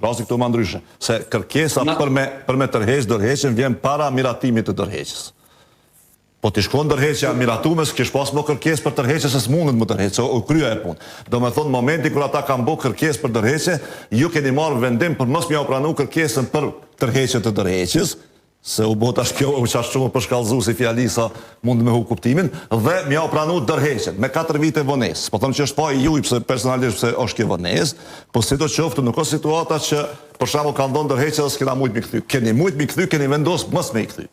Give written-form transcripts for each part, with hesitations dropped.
Rasti këtu ma ndryshe, se kërkesa për me për me tërheq dorëheqjen vjen para miratimit të dorëheqjes. Po t'ish kon dorëheqja e miratume s'kish pas më kërkesë për tërheqje se s'mundet me tërheq, se u krye ajo punë. Domethënë momenti kur ata kanë bo kërkesë për dorëheqje, ju keni marrë vendim për mos me jau pranu kërkesën për tërheqje të dorëheqjes, se u bo tash kjo u qaq shumë përshkallëzu si fjali sa mund me hup kuptimin, dhe me jau pranu dorëheqjen, me katër vite vonesë. S'po them që është faji juj pse personalisht pse është kjo vonesë, po sidoqoftë nuk është situata që për shembull kanë dhënë dorëheqje dhe s'kena mujt me i kthy. Keni mujt me i kthy, keni vendos mos me i kthy.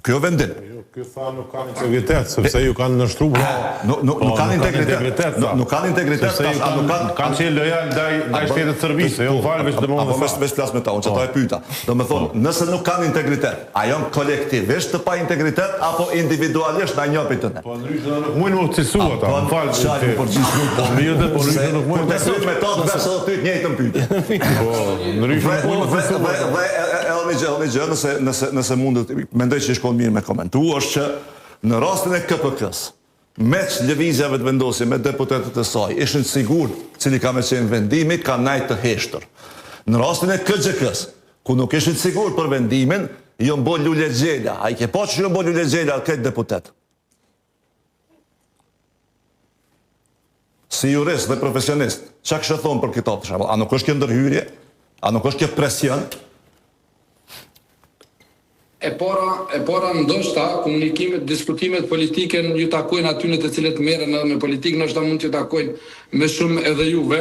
Ky vendim. Jo, ky tha nuk kanë integritet, sepse ju kanë nënshtru pra. Nuk nuk nuk kanë integritet. Nuk kanë integritet, sepse ju kanë nuk kanë qenë lojal ndaj ndaj shtetit të Serbisë, jo fal veç domosdoshmë. Apo veç veç flas me ta, unë qata e pyeta. Domethënë, nëse nuk kanë integritet, a janë kolektivisht të pa integritet apo individualisht na një prej tyre? Po ndryshe edhe nuk mujnë m'u cilësu ata, më fal. Çfarë po përgjigj nuk po. Mirë po ndryshe nuk mujnë. Kur të me ta të vesh edhe ty të njëjtën pyetje. Po, ndryshe nuk mujnë m'u cilësu ata. Dhe edhe një gjë, edhe një gjë, nëse nëse nëse mundet, mendoj që ish kon mirë me komentu, është që në rastin e KPK-së, meqë Lëvizja Vetëvendosje me deputetët e saj ishin të sigurt cili ka me qenë vendimi, kanë nejt të heshtur. Në rastin e KGK-së, ku nuk ishin të sigurt për vendimin, jon bo lulegjela. A i ke pa që jon bo lulegjela krejt deputet? Si jurist dhe profesionist, çka kishe thonë për këto për shembull? A nuk është kjo ndërhyrje? A nuk është kjo presion? E para, e para ndoshta komunikimet, diskutimet politike ju takojnë atyne të cilët merren edhe me politikë, ndoshta mund t'ju takojnë më shumë edhe juve,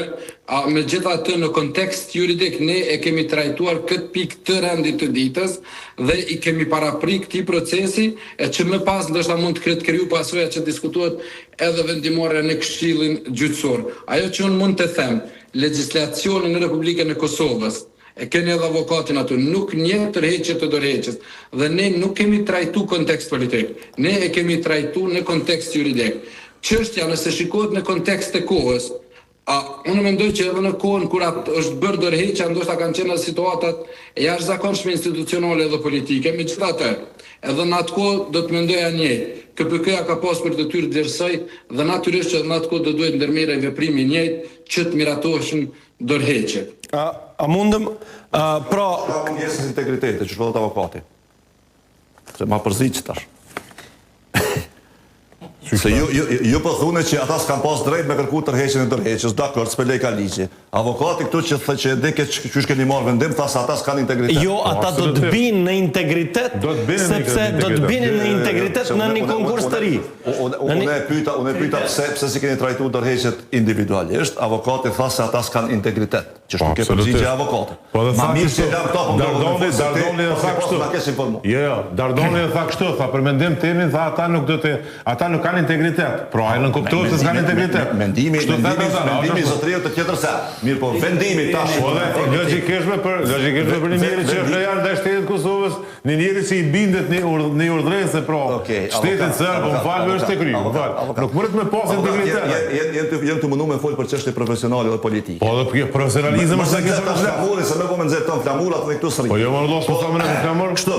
a megjithatë në kontekst juridik ne e kemi trajtuar këtë pikë të rendit të ditës dhe i kemi parapri këtij procesi e që më pas ndoshta mund të ketë kriju pasoja që diskutohet edhe vendimmarrja në Këshillin Gjyqësor. Ajo që unë mund të them, legjislacioni në Republikën e Kosovës, e keni edhe avokatin aty, nuk njeh tërheqje të dorëheqjes dhe ne nuk kemi trajtu kontekst politik. Ne e kemi trajtu në kontekst juridik. Çështja nëse shikohet në kontekst të kohës, A, unë mendoj që edhe në kohën kur atë është bërë dorëheqja ndoshta kanë qenë edhe situatat e jashtëzakonshme institucionale dhe politike, megjithatë, edhe në atë kohë do të mendoja njëjtë. KPK-ja ka pas për detyrë të vlerësojë dhe natyrisht që edhe në atë kohë do duhej të ndërmerrej veprimi i njëjtë që të miratoheshin dorëheqjet. A, a mundem, a, pra... Ka mungesës integritetit, që thotë avokati. Se ma përzi që tash. Se ju, ju, ju po thune që ata s'kan pas drejt me kërku tërheqjen e dorëheqjes, dakord, s'pe lejka ligji. Avokati këtu që thë që e di që qysh keni marrë vendim, tha se ata s'kan integritet. Jo, po, ata do të binë në integritet, sepse do të binin në integritet në një konkurs të ri. Unë e pyeta, unë e pyeta pse pse s'i keni trajtuar dorëheqjet individualisht, avokati tha se ata s'kan integritet. Që është kjo përgjigje e avokatit. Po dhe tha kështu, Dardoni, Dardoni e tha kështu. Jo, jo, Dardoni e tha kështu, tha për mendim timin, tha ata nuk do të, ata nuk kanë integritet. Pra ai nënkuptohet se s'kanë integritet. Mendimi, mendimi, mendimi zotëriu të tjetër se. Mirëpo, vendimi tash. Po dhe logjikisht për, logjikisht për një njeri që është lojal ndaj shtetit të Kosovës, Një njeri që i bindet një urdh, një urdhërese pra, shtetit serb, po më fal, është e kryer, më fal. Nuk mundet me pas integritet. Jam tu mundu me fol për çështje profesionale dhe politike. Po edhe kjo profesionalizëm është se ke problem. Flamurin se më po më nxjerr ton flamurat dhe këtu s'rri. Po jo më vëlla, s'po them unë për flamur. Kështu.